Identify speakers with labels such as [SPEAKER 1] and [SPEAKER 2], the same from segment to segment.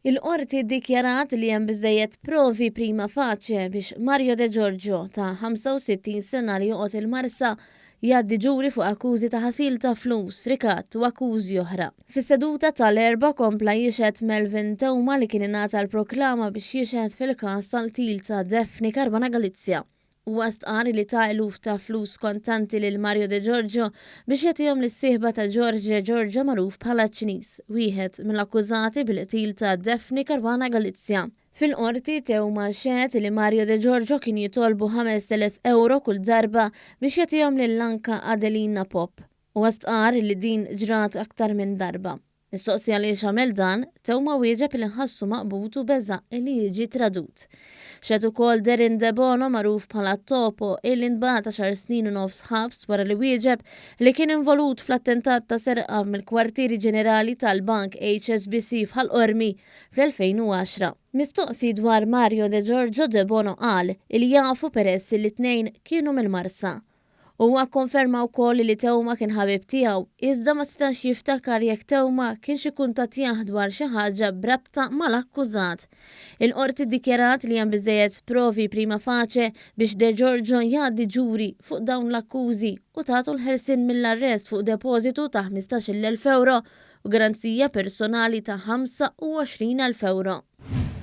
[SPEAKER 1] Il-Qorti ddikjarat li hemm biżżejjed provi prima facie biex Mario De Giorgio ta' 65 sena li joqgħod il-Marsa jgħaddi ġuri fuq akkużi ta' ħasil ta' flus, rikatt u akkużi oħra. Fis-seduta tal-Erbgħa kompla jixhed Melvin Theuma li kien ingħata l-proklama biex jixhed fil-każ tal-qtil ta' Daphne Caruana Galizia. Huwa stqarr li ta eluf ta' flus kontanti lil Mario De Giorgio biex jagħtihom lis-sieħba ta' George De Giorgio magħruf bħala ċ-Ċiniż, wieħed mill-akkużati bil-qtil ta' Daphne Caruana Galizia. Fil-Qorti, Theuma xehed li Mario De Giorgio kien jitolbu 5,000 ewro kull darba biex jagħtihom lil Anka Adelina Pop. Huwa stqarr li din ġrat aktar minn darba. Mistoqsi għaliex għamel dan, Theuma wieġeb li ħassu maqbud u beża' li jiġi tradut. Xehed ukoll Darren Debono magħruf bħala Topo illi ntbagħat għaxar snin u nofs ħabs wara li wieġeb li kien involut fl-attentat ta' serqa mill-kwartieri ġenerali tal-bank HSBC f'Ħal Qormi fl-2010. Mistoqsi dwar Mario De Giorgio Debono qal li jafu peress li t-tnejn kienu mill-Marsa. Huwa kkonferma wkoll li Theuma kien ħabib tiegħu, iżda ma setax jiftakar jekk Theuma kienx ikkuntattjah dwar xi ħaġa b'rabta mal-akkużat. Il-Qorti ddikjarat li hemm biżżejjed provi prima facie biex De Giorgio jgħaddi ġuri fuq dawn l-akkużi u tatu l-ħelsien mill-arrest fuq depożitu ta' 15,000 ewro u garanzija personali ta' 25,000 ewro.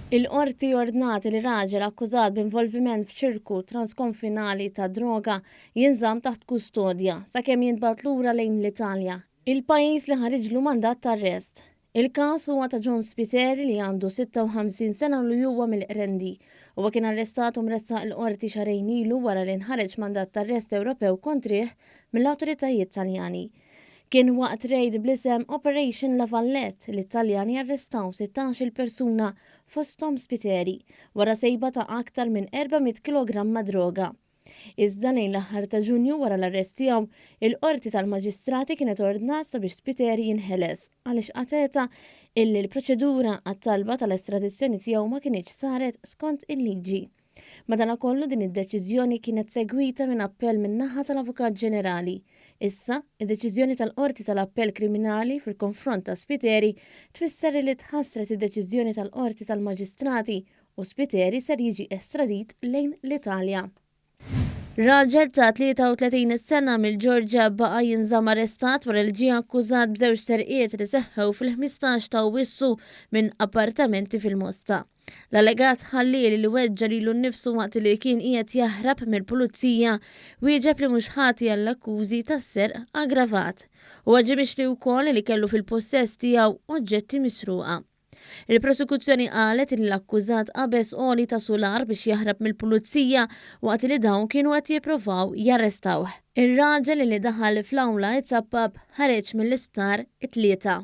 [SPEAKER 1] Il-Qorti ordnat li raġel akkużat b'involviment f'ċirku transkonfinali ta' droga jinżamm taħt kustodja sakemm jintbagħat lura lejn l-Italja, il-pajjiż li ħariġlu mandat ta' arrest. Il-każ huwa ta' John Spiteri li għandu 56 sena u li huwa mill-Qrendi. Huwa kien arrestat u mressaq il-Qorti xahrejn ilu wara li nħareġ mandat ta' arrest Ewropew kontrih mill-awtoritajiet Taljani. Kien waqt rejd bl-isem Operation La Valette li t-Taljani arrestaw 16-il persuna fosthom Spiteri, wara sejba ta' aktar minn 400 kilogramma droga. Iżda lejn l-aħħar ta' Ġunju wara l-arrest tiegħu, il-Qorti tal-Maġistrati kienet ordnat sabiex Spiteri jinħeles għaliex qatgħetha illi l-proċedura għat-talba tal-estradizzjoni tiegħu ma kinitx saret skont il-liġi. Madanakollu din id-deċiżjoni kienet segwita minn appell min-naħa tal-Avukat Ġenerali. Issa, id-deċiżjoni tal-Qorti tal-Appell Kriminali fil-konfront ta' Spiteri tfisser li tħassret id-deċiżjoni tal-Qorti tal-Maġistrati u Spiteri ser jiġi estradit lejn l-Italja. Raġel ta' 33 sena mill-Ġorġja baqa' jinżamm arrestat wara li ġie akkużat b'żewġ serqiet li seħħew fil-15 ta' Awwissu minn appartamenti fil-Mosta. L-allegat ħalliel li weġġa' lilu nnifsu waqt li kien qiegħed jaħrab mill-pulizija wieġeb li mhux ħati għall-akkużi ta' serq aggravat. Huwa ġie mixli wkoll li kellu fil-pussess tiegħu oġġetti misruqa. Il-prosekuzzjoni qalet li l-akkużat qabeż għoli ta' sular biex jaħrab mill-pulizija waqt li dawn kienu qed jipprovaw jarrestawh. Ir-raġel li daħal fl-awla itzappap ħareġ mill-isptar it-Tlieta.